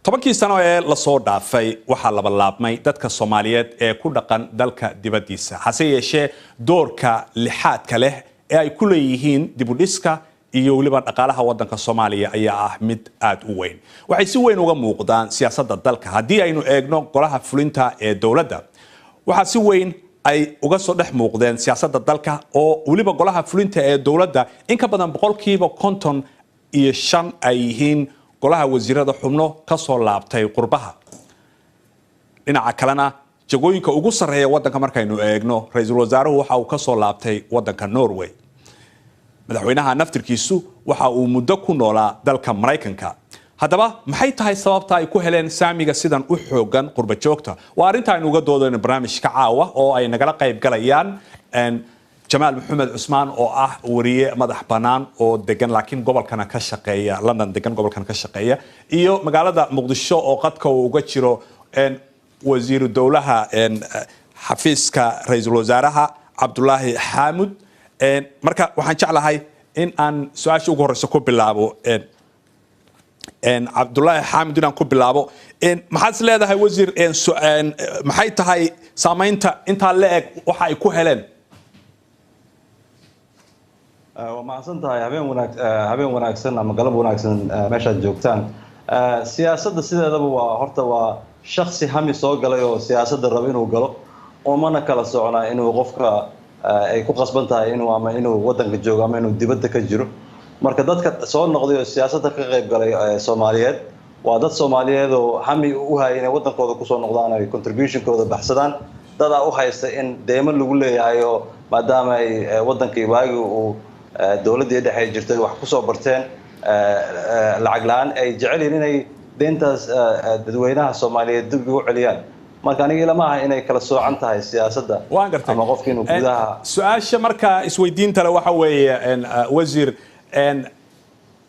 10kii sano ee lasoo dhaafay waxaa labalaabmay dadka Soomaaliyeed ee ku dhaqan dalka dibaddiisa, hase yeeshee doorka lixaadka leh ee ay ku leeyihiin dibudhiska iyo weliba dhaqaalaha wadanka Soomaaliya ayaa ah mid aada u weyn. Waxay si weyn uga muuqdaan siyaasadda dalka. Haddii aynu eegno golaha fulinta ee dowladda, waxaa si weyn ay uga soo dhex muuqdeen siyaasadda dalka, oo weliba golaha fulinta ee dowladda in ka badan 55% ay yihiin golaha wasiirada xubno ka soo laabtay qurbaha. Dhinaca kalena, jagooyinka ugu sarreeya wadanka markaynu eegno, ra-iisul wasaaruhu waxa uu ka soo laabtay wadanka Norway, madaxweynaha naftirkiisu waxa uu muddo ku noolaa dalka Maraykanka. Haddaba maxay tahay sababta ay ku heleen saamiga sidan u xoogan qurba joogta? Waa arrinta aynu uga doodayno barnaamijka caawa, oo ay nagala qayb galayaan Jamaal Maxamed Cusmaan, oo ah wariye madax bannaan oo degan laakiin gobolkana ka shaqeeya, London degan, gobolkana ka shaqeeya, iyo magaalada Muqdisho oo qadka uu uga jiro wasiiru dowlaha xafiiska ra-iisul wasaaraha Cabdulaahi Xaamud. Marka waxaan jeclahay in aan su-aasha ugu horeysa ku bilaabo Cabdulaahi Xaamud, inaan ku bilaabo: maxaad is leedahay, wasiir, maxay tahay saamaynta intaa la eg waxa ay ku heleen? Waa mahadsan tahay. Habeen wanaag, habeen wanaagsan ama galab wanaagsan meeshaad joogtaan. Siyaasadda sideedaba waa horta waa shaksi hami soo galay oo siyaasadda raba inuu galo, umana kala socnaa inuu qofka ay ku qasban tahay inuu ama inuu wadanka joogo ama inuu dibadda ka jiro. Marka dadka soo noqday oo siyaasadda ka qayb galay Soomaaliyeed waa dad Soomaaliyeed oo hami u hayay inay wadankooda kusoo noqdaan, ay contributionkooda baxsadaan. Dadaa u haysta in deymo lagu leeyahay, oo maadaama ay wadankii waagii uu dowladdii dhexe jirtay wax kusoo barteen lacag la-aan, ay jecel yihiin inay deyntaas dadweynaha Soomaaliyeed dib ugu celiyaan. Marka aniga ilama aha inay kala soocan tahay siyaasadda Waan gartay. ama qofki inuu gudaha. Su-aasha marka isweydiinta le waxa weeye, wasiir,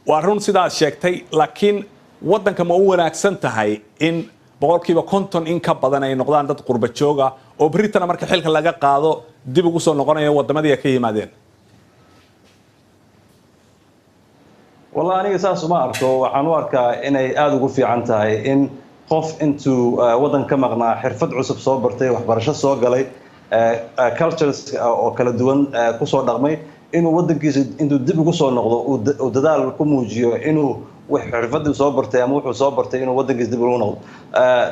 waa run sidaad sheegtay, laakiin wadanka ma u wanaagsan tahay in 50% in ka badan ay noqdaan dad qurba jooga, oo beritana marka xilka laga qaado dib ugu soo noqonaya wadamadii ay ka yimaadeen? Wallahi aniga saas uma arko. Waxaan u arkaa inay aada ugu fiican tahay in qof intuu waddan ka maqnaa xirfad cusub soo bartay, waxbarasho soo galay, cultures oo kala duwan kusoo dhaqmay, inuu waddankiisa intuu dib ugu soo noqdo uu dadaal ku muujiyo inuu xirfadii soo bartay ama wuxuu soo bartay inuu waddankiisa dib ugu noqdo.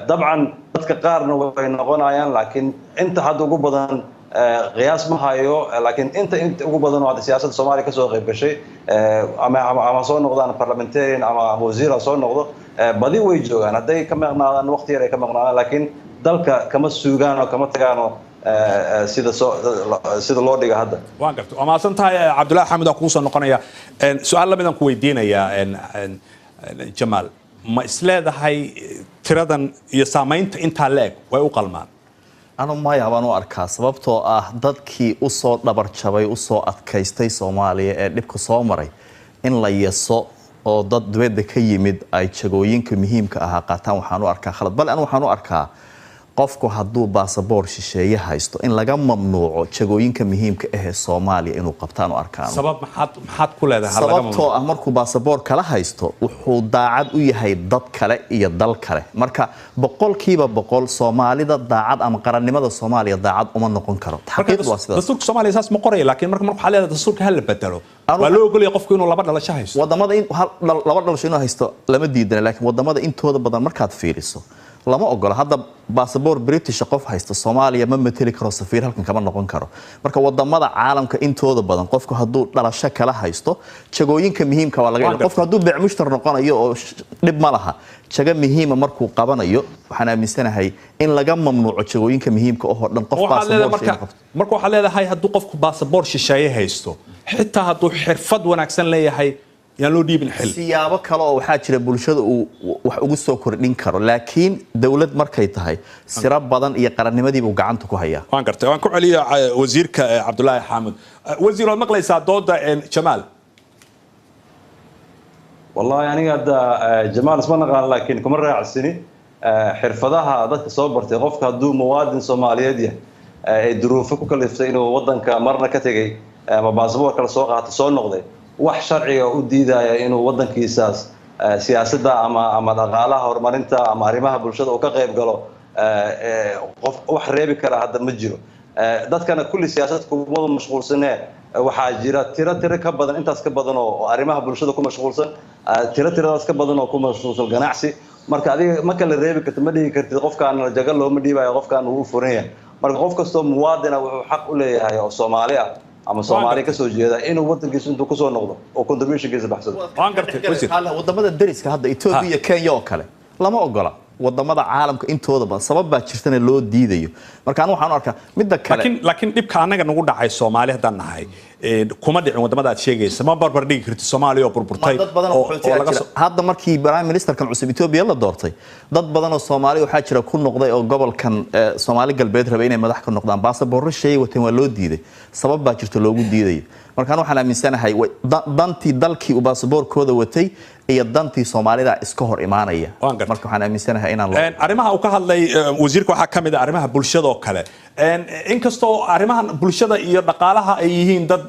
Dabcan dadka qaarna way noqonayaan, laakiin inta hadda ugu badan qiyaas ma hayo, laakiin inta ugu badan oo hadda siyaasadda Soomaaliya kasoo qayb gashay, ama soo noqdaan parliamentarian ama wasiir ha soo noqdo, badi way joogaan. Hadday ka maqnaadaan waqti yar ay ka maqnaadaan, laakiin dalka kama suugaan oo kama tagaan oo sida soo sida loo dhiga hadda. Waan gartay, waa mahadsan tahay, Cabdullahi Xamid. Aan kugu soo noqonaya, su-aal lamidaan ku weydiinayaa. Jamaal, ma isleedahay tiradan iyo saamaynta intaa la eg way u qalmaan? Anu maya baan u arkaa, sababtoo ah dadkii usoo dhabar jabay, usoo adkaystay Soomaaliya ee dhibka soo maray, in la yeso oo dad dibadda ka yimid ay jagooyinka muhiimka ahaa qaataan, waxaan u arkaa khalad. Bal anu waxaan u arkaa qofku hadduu baasaboor shisheeye haysto in laga mamnuuco jagooyinka muhiimka ah ee Soomaaliya inuu qabtaan u arkaan. Sabab maxaad ku leedahay? Sababtoo ah markuu baasaboor kala haysto wuxuu daacad u yahay dad kale iyo dal kale. Marka 100% Soomaalida daacad ama qarannimada Soomaaliya daacad uma noqon karo. Xaqiiqdu waa sidaas. Dastuurka Soomaaliya saas ma qoraya, laakiin marka waxaa leedahay dastuurka ha la bedelo. Waa loo ogolaya qofku inuu laba dhalasho haysto. Wadamada in laba dhalasho inuu haysto lama diidana, laakiin wadamada intooda badan markaad fiiriso lama ogola. Hadda baasaboor British qof haysta Soomaaliya ma mateli karo, safiir halkan kama noqon karo. Marka wadamada caalamka intooda badan qofku hadduu dhalasho kala haysto jagooyinka muhiimka waa laga. Qofku hadduu beec mushtar noqonayo oo dhib ma laha, jago muhiima markuu qabanayo waxaan aaminsanahay in laga mamnuuco jagooyinka muhiimka oo dhan qof baasaboor. Marka waxaad leedahay hadduu qofku baasaboor shisheeye haysto, xitaa hadduu xirfad wanaagsan leeyahay, yaan loo dhiibin xil? Siyaabo kale oo waxaa jira bulshada uu wax ugu soo kordhin karo, laakiin dowlad markay tahay siro badan iyo qarannimadiibuu gacanta ku hayaa. Waan gartay. Waan ku celiya wasiirka Cabdulaahi Xaamud. Wasiir, waad maqlaysaa dooda Jamaal. Wallahi aniga hadda Jamaal isma naqaan, laakiin kuma raacsini xirfadaha dadka soo bartay. Qofka hadduu muwaadin Soomaaliyeed yahay ay duruufo ku kaliftay inuu wadanka marna ka tegay ama baasaboor kale soo qaato soo noqday, wax sharciga u diidaya inuu wadankiisaas siyaasadda ama dhaqaalaha, horumarinta ama arrimaha bulshada uu ka qayb galo, qof wax reebi kara hadda ma jiro. Dadkana kulli siyaasad kumada mashquulsanee, waxaa jira tiro ka badan intaas ka badan oo arrimaha bulshada ku mashquulsan, tiradaas ka badan oo ku mashquulsan ganacsi. Marka adiga ma kala reebi kartid, ma dhihi kartid qofkaan jago looma dhiibayo, qofkaan wuu u furan yahay. Marka qof kastoo muwaadina wuxuu xaq u leeyahay oo Soomaali ah ama Soomaali kasoo jeeda inuu wadankiisa intuu kusoo noqdo oo contributionkiisa baxsado. Waan gartay, wasiir. Wadamada deriska hadda, Ethiopia iyo Kenya oo kale, lama ogola. Wadamada caalamka intooda badan sabab baa jirtana loo diidayo. Marka anigu waxaan u arkaa midda kale, laakiin dhibka annaga nagu dhacay Soomaali haddaan nahay kuma dhicin wadamada aad sheegaysa. Ma barbar dhigi kartid Soomaaliya oo burburtay dad badan oo oo laga jira. Hadda markii prime ministerkan cusub Ethiopia la doortay, dad badan oo Soomaali waxaa jira ku noqday oo gobolkan Soomaali Galbeed rabay inay madax ka noqdaan, baasaboorro shay wateen, waa loo diiday. Sabab baa jirta loogu diidayo. Marka waxaan aaminsanahay dantii dalkii uu baasaboorkooda watay iyo dantii Soomaalida iska hor imaanaya. Waan gartay. Marka waxaan aaminsanahay inaan loo Arrimaha uu ka hadlay wasiirka waxaa ka mid ah arrimaha bulshada oo kale. Inkastoo arrimahan bulshada iyo dhaqaalaha ay yihiin dad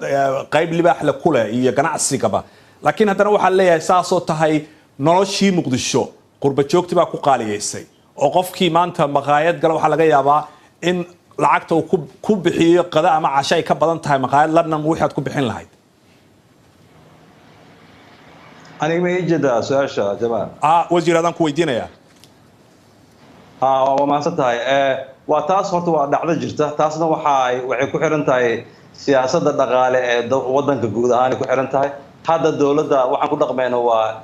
qayb libaax leh ku leh iyo ganacsigaba, laakiin haddana waxaa leeyahay saasoo tahay noloshii Muqdisho qurba joogti baa ku qaaliyeysay, oo qofkii maanta maqaayad gala waxaa laga yaabaa in lacagta uu ku bixiyo qada ama casho ay ka badan tahay maqaayad London wixii aad ku bixin lahayd. Aniga ma ii jeedaa su-aasha, Jamaal? Ah, wasiir, adaan ku weydiinayaa. Ha, waa mahadsan tahay. Waa taas, horta waa dhacdo jirta. Taasna waxay ku xiran tahay siyaasadda dhaqaale ee wadanka guud ahaan ay ku xiran tahay. Hadda dowladda waxaan ku dhaqmayno waa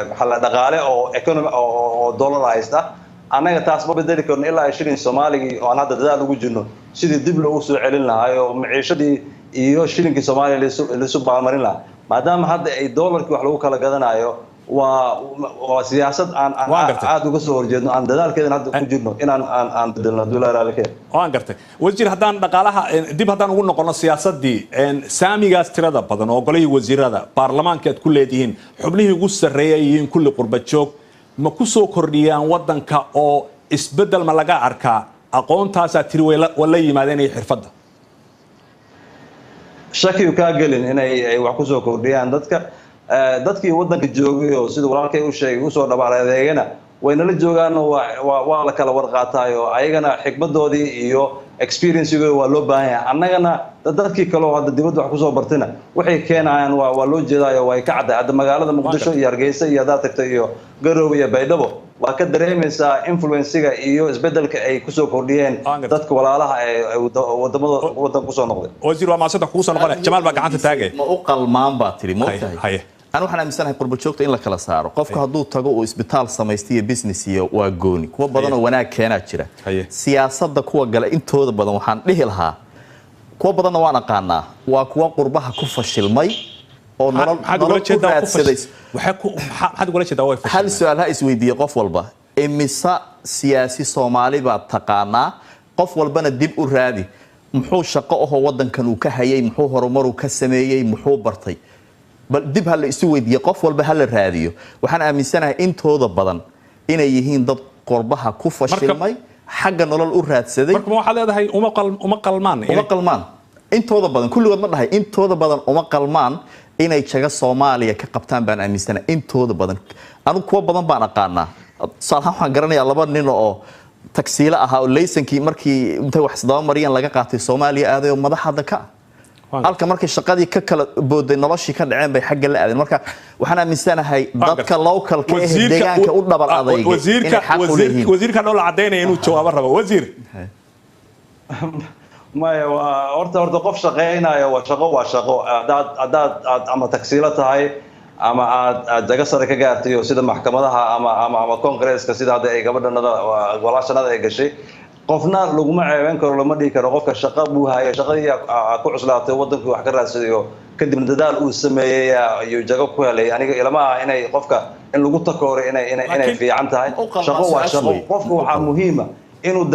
maxaa la dhaqaale oo economy oo dollarized ah. Annaga taas ma bedeli karno ilaa ay shilin Soomaaligii oo aan hadda dadaal ugu jirno sidii dib loogu soo celin lahaa oo maciishadii iyo shilinkii Soomaaliya laisu baalmarin lahaa, maadaama hadda ay dollarkii wax lagu kala gadanayo. Waa siyaasad aan Waan gartay. aad uga soo horjeedno, aan dadaalkeedana hadda ku jirno inaan aan bedelno hadduu Ilaahay raalli ka yahay. Waan gartay, wasiir. Haddaan dhaqaalaha dib haddaan ugu noqono siyaasadii, saamigaas tirada badan oo golihii wasiirada baarlamaanka aad ku leedihiin, xubnihii ugu sarreeyay ay yihiin kulli qurba joog, ma ku soo kordhiyaan wadanka oo isbeddel ma laga arkaa? Aqoontaasaa tiri way la yimaadeen iyo xirfadda. Shakiyu kaa gelin inay ay wax kusoo kordhiyaan. Dadka dadkii wadanka joogay oo sida walaalkay u sheegay usoo dhabaal adeegana waynala joogaanoo waa la kala warqaataayo. Ayagana xikmadoodii iyo experiencegooda waa loo baahan yahay. Annagana dadkii kale oo hadda dibadda wax kusoo bartayna waxay keenayaan waa loo jeedaayo, way ka caddahay. Hadda magaalada Muqdisho iyo Hargeysa iyo haddaad tagto iyo Garoowe iyo Baydhabo, waa ka dareemaysaa influencega iyo isbedelka ay kusoo kordhiyeen Waan gartay. dadka walaalaha ee wadamada wadanka kusoo noqday. Wasiir, waa maasanta, kugu soo noqonaya. Jamaal baa gacanta taagay. Ma u qalmaan baa tiri, ma Haye, ogtahay? Haye. Anu waxaan aaminsanahay qurba joogta in la kala saaro. Qofka hadduu tago uu isbitaal samaystay iyo business iyo waa gooni, kuwa badan oo wanaag keenaa jira. Siyaasadda kuwa gala intooda badan waxaan dhihi lahaa, kuwa badanna waan aqaanaa, waa kuwa qurbaha ku fashilmay oo nolol Maxaad ugala nolol ku jeedaa ku raadsaday. Maxaad ugala jeedaa way Hal fashilmeen? su-aal ha isweydiiye qof walba: imisa siyaasi Soomaali baad taqaanaa? Qof walbana dib u raadi, muxuu shaqo ahoo wadankan uu ka hayay, muxuu horumaruu ka sameeyey, muxuu bartay? Bal dib ha la isu weydiiye, qof walba ha la raadiyo. Waxaan aaminsanahay intooda badan inay yihiin dad qurbaha ku fashilmay, xagga nolol u raadsaday. Marka ma waxaad leedahay uma qalmaan? Uma qalmaan intooda badan. Kulligood ma dhahay, intooda badan uma qalmaan inay jago Soomaaliya ka qabtaan baan aaminsanahay intooda badan. Anigu kuwa badan baan aqaanaa. Tusaale ahaan waxaan garanayaa laba nin oo tagsiile ahaa oo laysankii markii intay wax isdaba mariyeen laga qaatay, Soomaaliya aaday oo madax hadda ka ah. Halka markay shaqadii ka kala booday, noloshii ka dhaceen, bay xagga la aadeen. Marka waxaan aaminsanahay dadka localka eh deegaanka u dhabar adeygay inay xaq u leeyihiin. Wasiirka dhoola cadaynaya inuu jawaabo rabo. Wasiir. Maya, waa horta qof shaqaynayo waa shaqo, waa shaqo. Haddaad aad ama tagsiilo tahay ama aad jago sare ka gaartay oo sida maxkamadaha ama congresska, sida hadda ay gabadhanada walaashanada ay gashay, qofna laguma ceebeyn karo, lama dhihi karo qofka shaqo buu hayay, shaqadii aa ku cuslaatay, wadankii wax ka raadsaday oo kadibna dadaal uu sameeyey ayuu jago ku helay. Aniga ilama aha inay qofka in lagu takooro inay fiican tahay. Ma u qalmaan Shaqo waa su-aashu shaqo. wey. Qofka waxaa muhiima inuu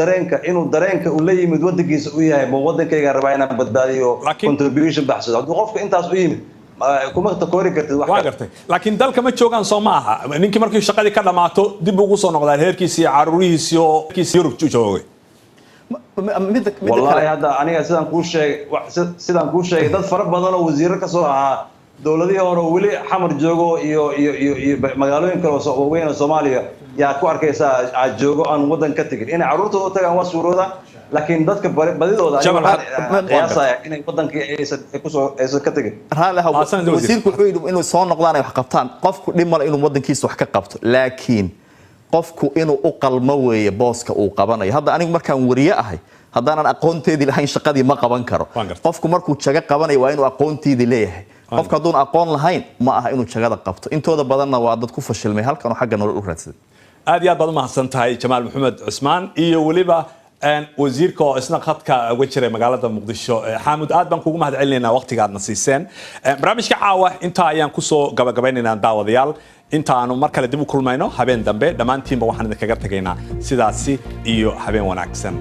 dareenka uu la yimid wadankiisa u yahay, ma wadankaygaan rabaa inaan badbaadiyo, contribution baxsado. Hadduu qofka intaas u yimid, kuma takoori kartid wax Waa kale. gartay, laakiin dalka ma joogaan soo ma aha? Ninkii markii shaqadii ka dhammaato dib ugu soo noqdaan reerkiisii iyo caruurihiisii oo Yurub joogay. Midda Wallahi kale hadda aniga sidaan kuu sheegay, sidaan kuu sheegay, dad fara badan oo wasiiro ka soo ahaa Dowladihii hore oo weli Xamar joogo iyo magaalooyin kale oo waaweyn oo Soomaaliya yaa ku arkaysaa aad joogo aan waddan ka tegin. Inay carruurtooda u tagaan waa suurooda, laakiin dadka badidooda qiyaasaya inay wadankii aysan kusoo aysan ka tegin. Raalli ahow, wasiirku wuxuu yidhi inuu soo noqdaan ay wax qabtaan. Qofku dhib male inuu wadankiisa wax ka qabto, laakiin qofku inuu u qalmo weeye booska uu qabanayo. Hadda anigu markaan wariye ahay, haddaanan aqoonteedii lahayn, shaqadii ma qaban karo. Qofku markuu jago qabanayo waa inuu aqoonteedii leeyahay. Qofka hadduun aqoon lahayn, ma aha inuu jagada qabto. Intooda badanna waa dad ku fashilmay halkan oo xagga nolol u raadsaday. Aad iyo aad baad umahadsan tahay, Jamaal Maxamed Cusmaan, iyo weliba wasiirka oo isna khadka uga jiray magaalada Muqdisho. Xaamud, aad baan kugu mahad celinaynaa waqtiga aadna siiseen. Barnaamijka caawa intaa ayaan kusoo gabagabaynaynaa. Daawadayaal, inta aanu mar kale dib u kulmayno habeen dambe, dhammaantiinba waxaan idinkaga tagaynaa sidaasi iyo habeen wanaagsan.